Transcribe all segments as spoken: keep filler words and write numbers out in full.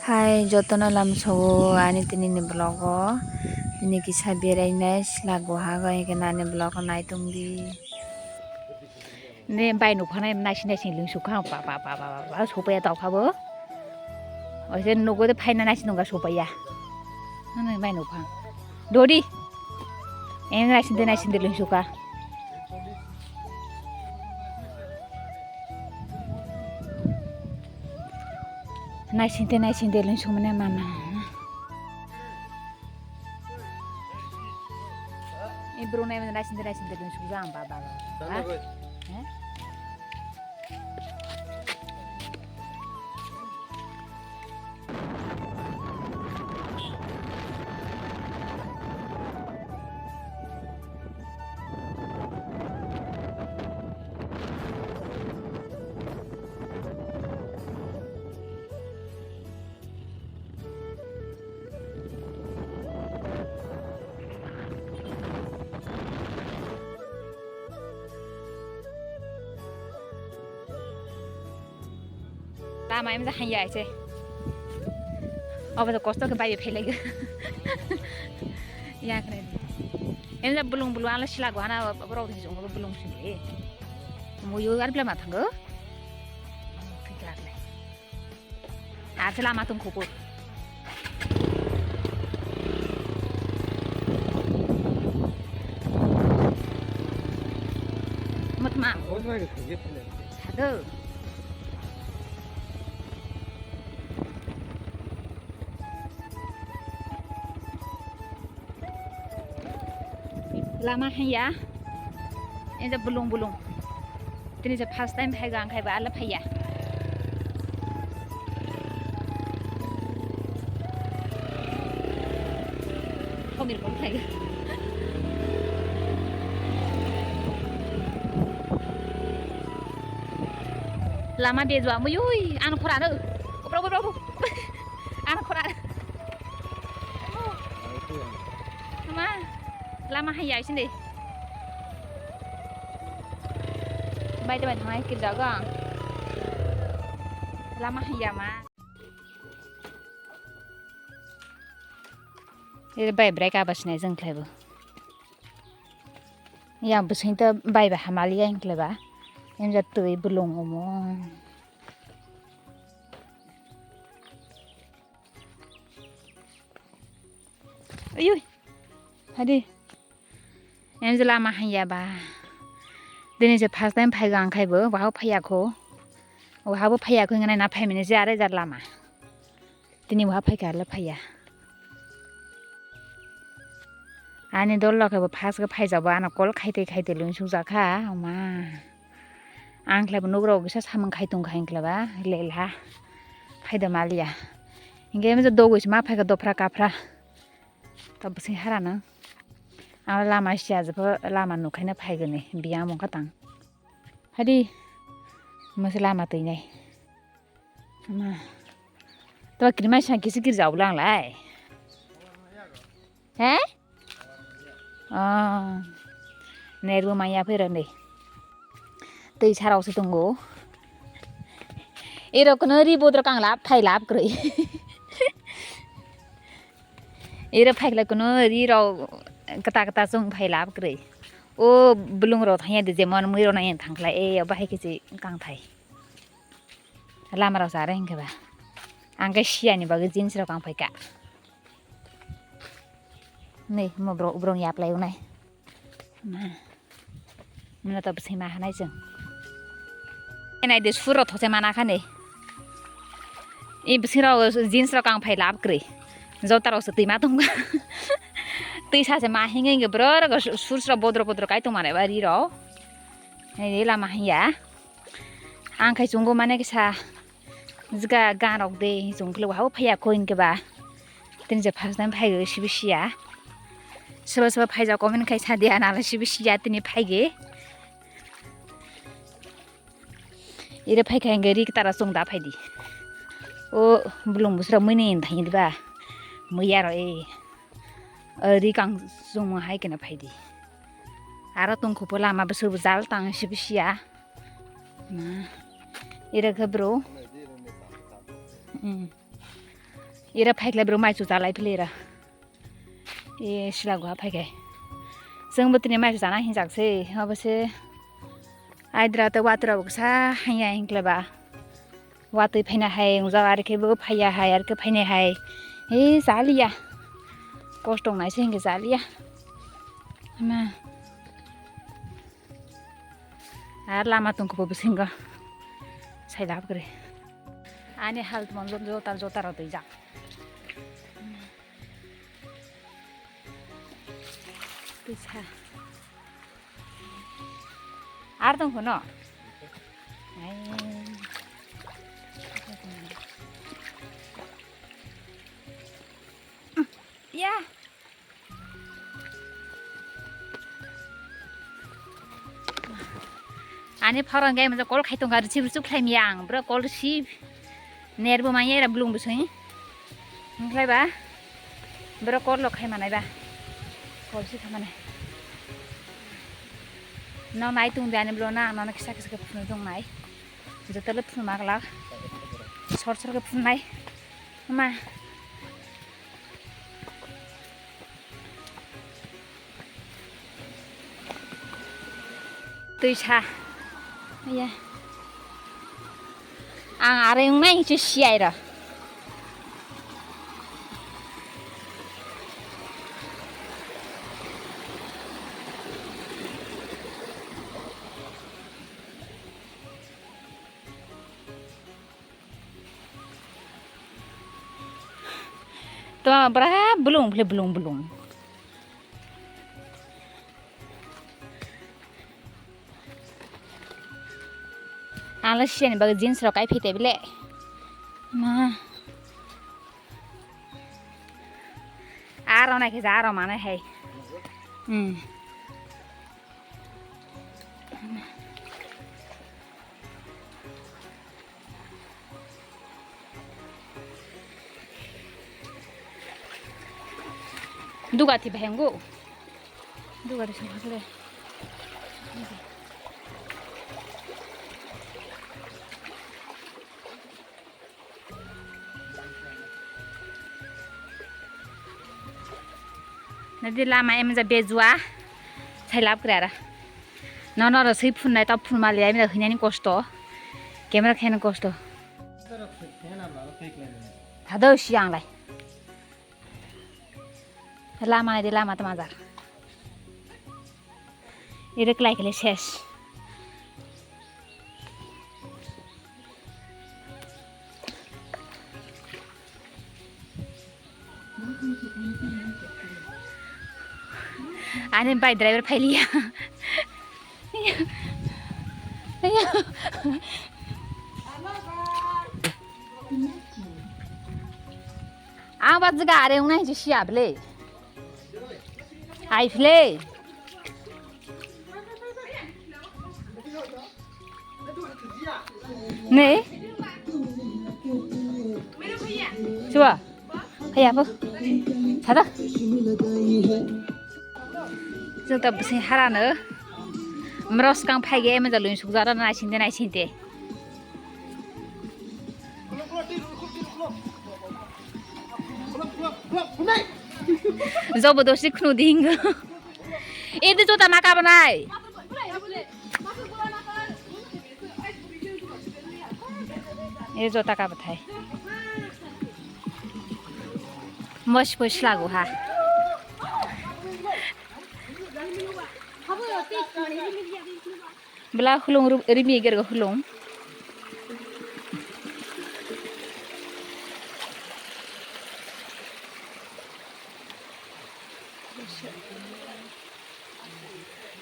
Hai jotono lamsogo ani tini ni vlog o, tini kisa berai nai sila guha bai khe nani vlog o nai tongdi. Ne bai nukha nai naising naising lungsukha ba ba ba ba ba ba sopaiya tokha bo. Oise nugo de phaina naising nungkha sopaiya. Nani bai nukha. Dodi. Eng naising de naising de lungsukha. Naising de naising de lungsukmani mama. Ibrung nai mene naising de naising de lungsukjak ang ba ba ba. Tangwi. Ha? Eh? Lama emsa hanya ese. Obo to kosto khe bai phai lai. Ya khre. Emsa bulung bulung ala sila go ana borok di jong bulung sini. Mo yo ar bla ma thango. Thik lak le. Ase lama tong khupo. Mutma. Sado. Lama hanya. Enda bulung bulung. Tini se first time phaiga ang khaiba ala phaiya. Thongir kong phaiga. Lama bejwa muyui an khorano. Upra upra upra. An khorano. Ma, lama hanya sini. Bai tebai thangna kiri jago ang. Lama hanya ma. Ini bai break apa sini jeng khlaibo. Yang bising to bai ba hamali yang khlaiba. Yang jatui bulung omo. Ayui. Hadi. Em je lama hanya ba. Dini je first time phaiga ang khaibo, wahao phaiya kho. Wahabo phaiya kho, ngana na phai mene je are jar lama. Tini waha phaikha le phaiya. Ani dol rok khe bo first khe phaijabo, ano call khaite khaite lungsuk jakha, oma. Ang khlai bo nugrok kisa samung khai tong kha, ang khlai ba lela phai da maliya. Hinkhe mesa dogwi se ma phaikha dophra kaphra. Ta bwswng harano. Ang lama siya jepho lama nukhaina phaigani biyang mungkha tang. Hadi masa lama twi nai. Ma. To kirmai sa kisi kir jao lang lai. He? Ah. Nerbu maya phero nei. Tei sarao se tongo. Ero kono ri bodro kang lap thai lap kroi. Ero phaikla kono ri rao kata kata song thai lap kroi. O bulung rao thangya de jemon mui rao nang thangkla e bahai kisi kang thai. Lama rok chara hinkhe ba. Ang khe siyani bagwi jeans rok ang phaikha. Nei, mo borok, borok yaplai unai. Ma. Mino to bwsai ma hanai chwng. Nai de sur rok those mana kha nei. I bwsai rok jeans rok ang phai lab kwrwi. Jota rok se twi ma tongkha. Twi sa se ma hinge hinge borok rok sur sur bodro bodro kai tongmani ba ri rok. Nei lama hinya. Ang khai chungo mane kisa jika gan rok de chungphile wahao phaiya kho hinkhe ba. Tini je first time phaigo sibo siya. Soba soba phaijak comment khai sadi analo sibo siya tini phaige. Ire phaikha hinkhe ri tara chwng da phaidi. O bulung busra mui ni thangdi ba. Mui aro e. O ri kang chwng hai kena phaidi. Aro tongkhu po lama bwswk jal tang sibo siya. Ma. Ire khe bro. Hmm. Ira phaikhlai bro maichu chalai philai ira. E sila guha phaikhai. Chwngbo tini maichu chana hinjak se. Obo se aidra tei watwi rok bwkha hanya hinkhlai ba. Watwi phaina hai wngjak, ar khe bo phaiya hai, ar khe phainai hai. He chaliya. Kosto wngnai se hinkhe chaliya. Ama. Ar lama tongkho bo bisingo. Sai lab kwrwi. Ani hal tongmani jota jota rok twijak. Twisa. Ar tong phuno. Ai. Ya. Ani phorong gai masa call khai tongkha, receive receive khlai miya ang, bro call receive. Nerbo manya era blung bwswng. Wngkhlai ba? Bro call lo khai manai ba? Call si khamane. No nai tung de ani bro na, no kisa kisa phunu tong nai. Joto le phunu maglak. Sor sor ke phunu nai. Ma. Twi sa. Ya. Ang are wngnai se siyai ra. To bra bulung bule bulung bulung. Ang le siyani bagwi jeans rok kai phite bile. Ma. Aro nai khe ja aro manai hai. Hmm. Duga ti bahengu. Duga ti sini hakle. Nadi lama em ja bejua. Sai lab kre ara. No no ro sui phun nai ta phun mali ai mila hinani kosto. Camera khen kosto. Thado siang lai. Lama nai de lama tama jar. Ire klai kele ses. Ani bai driver phailiya. Ang ba jaga are wngnai je siya bele. Ai phile. Nei. Chua. Haya bo. Sada. Jota bisi harano. Mros kang phaige ema jalui sukjara naising de naising de. Jobo dosi khunu ding. Edi jota maka banai. E jota ka bathai. Mos pos lagu ha. Bela hulung ru-, rimi ger hulung.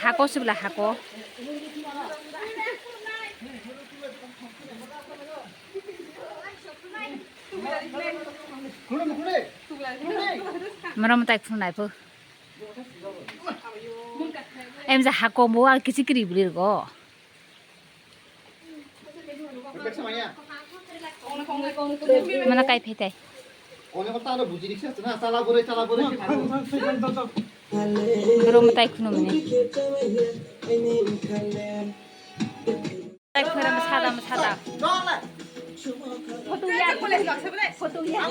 Hako sibla hako. Mano mutai phunai pho. Em ja hako bo al kichi kiri buli go. Mana kai phetai. Bro mutai khunu mani. Tai khunu mani sada mani sada. Photo ya. Photo ya.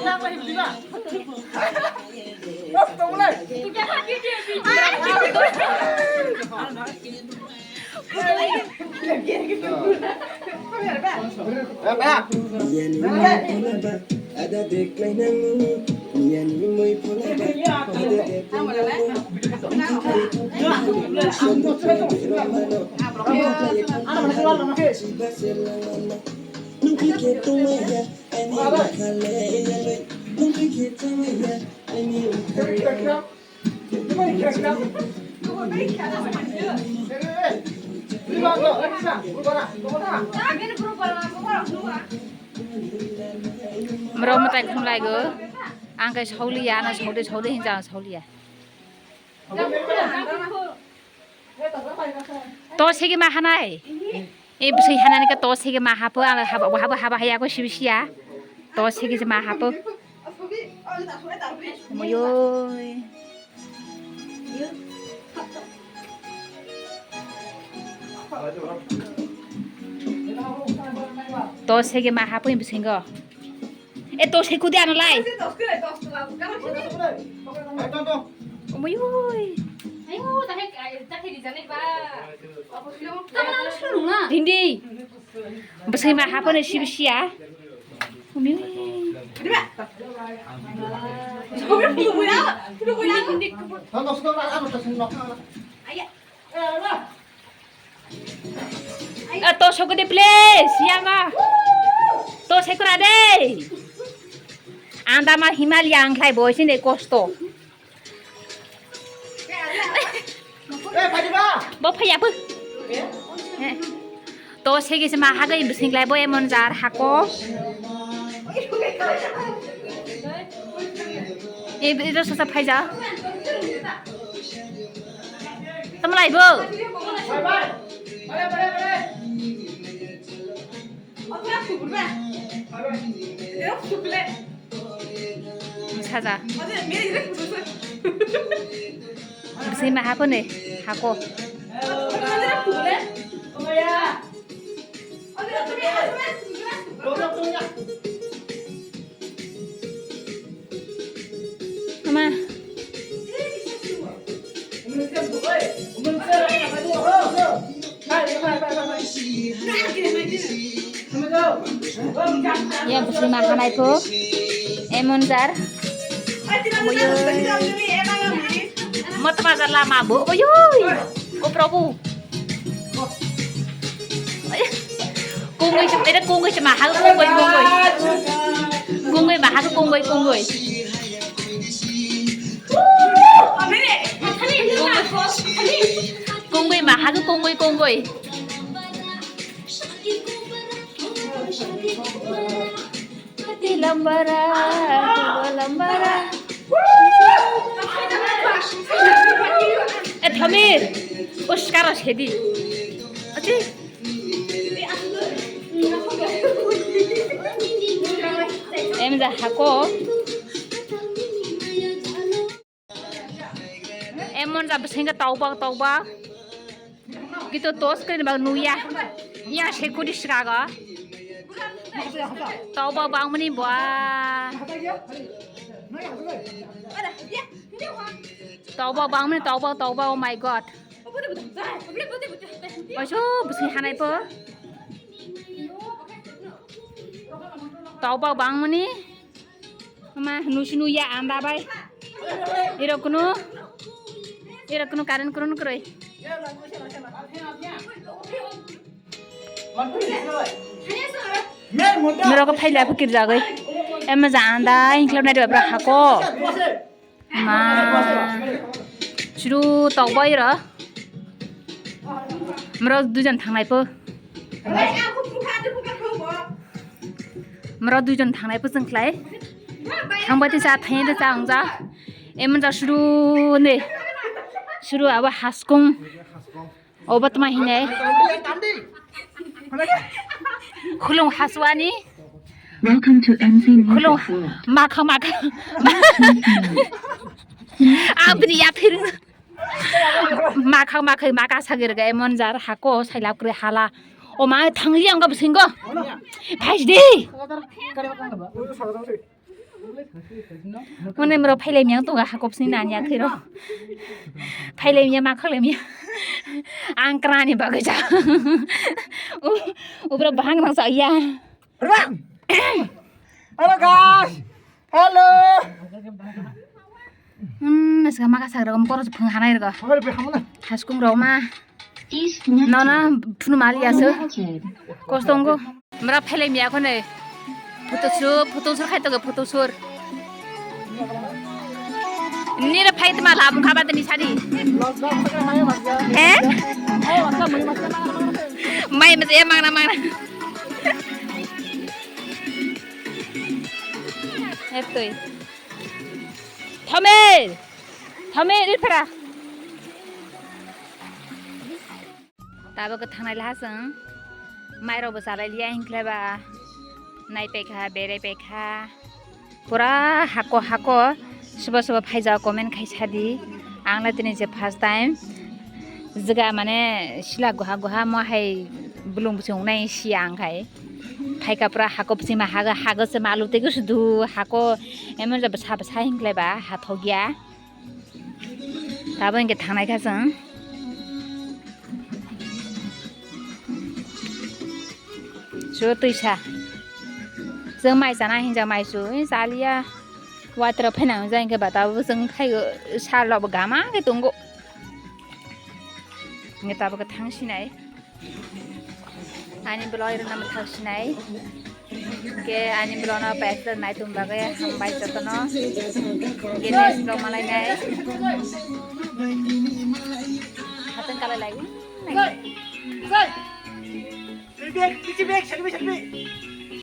Moro mwtai khum lai go. Ang kai sauliya, na saudi saudi hinja ang sauliya. To segi ma hanai. E bwswi hanani ka to segi ma hapo, ang haba haba haba haya ko sibisiya. To segi ma hapo. Moyoi. To segi ma hapo bwswingo. E to se kudi ano lai. Umuyui. Hindi. Bwsai ma hapone sibisiya. Umuyui. A to sokode please, yama. To sekra de. Anda ma Himalaya ang khlai bo sini kosto. Bo phaya bo. To segi se ma hagai bising lai bo emon jar hako. E, e, ro sasa phaija. Tamo lai bo. Saja. Bisi ma hapo ne, hako. Ama. Ya bwswima hanai pho. Emon jar. Moyo. Motma jar lama bo. Oyoi. O Prabhu. Kungwi se, ede kungwi se maha kungwi kungwi. Kungwi maha kungwi kungwi. Kungwi maha kungwi kungwi. Lambara, lambara. E thami, uskaro sedi. Achi. Em ja hako. Emon ja bwswingo tokbak tokbak. Kito tos kri bang nuya. Ya sekudi sraga. Tokbak bangmani bua. Tokbak bangmani tokbak tokbak, oh my God. Oiso bwswing hanai pho. Tokbak bangmani. Ama nusi nuya anda bai. Iro kunu, iro kunu current kurun kuroi. Mirok phai la phikir jagoi. Ema ja anda inkhlab nai dwa bra hako. Ma. Churu tokbai ro. Mirok duijon thangnai pho. Moro duijon thangnai pho chwng khlai. Thangbai tisa thangya tisa wngja. Emon ja suru ne. Suru abo haskung. Obo tma hinai. Khulung hasuani. Welcome to M Z Khulung Music World. Makha makha. Abni ya phir. Makhang makhai maka sagirga emon jar hako sailap kre hala. O ma, thangli ang ka bwswingo. Phaisdi. Mone mro phailai miyang tunga hakop sini nani akhiro. Phailai miyang ma khailai miyang. Ang krani bagwi ja. U, ubra bahang nang sa ya. Hello guys. Hello. Hmm, naska maka sagra kom koros phung hanai rega. Haskung roma. Nona phunu mali aso. Kostongo. Mra phailai miya khone. Photo shoot, photo shoot khai toge photo shoot. Nira phai tma labung khaba tani sari. Eh? Mai mas e mangna mangna. Eptoi. Thome! Thome, ri phara. Tabuk thangnai laha chwng. Mairokbo chalai liya hinkhlaiba. Nai paikha, berai paikha. Pura hako hako. Sobo sobo phaijao comment khai sadi. Ang le tini je first time. Jaga mane sila guha guha mo hai bulung buchung nai si ang khai. Phaika pura hako bwsima hago, hago se malu tei sudu hako emon je bwsa bwsa hinklai ba hathok ya. Tabo hingke thangnai kha chwng. Su twisa. Chwng mai chana hinja mai su, chaliya. Water phai nang jai hingke ba tabo chwng phai sa lobo gama ke tongo. Hingke tabo ke thang sinai. Ani vlog rwna mwthang sinai. Ke ani vlog no paisa naitum bagwi hambai jotono. Ke next vlog malai nai. Hatang kalai lai. Selfie, selfie, selfie.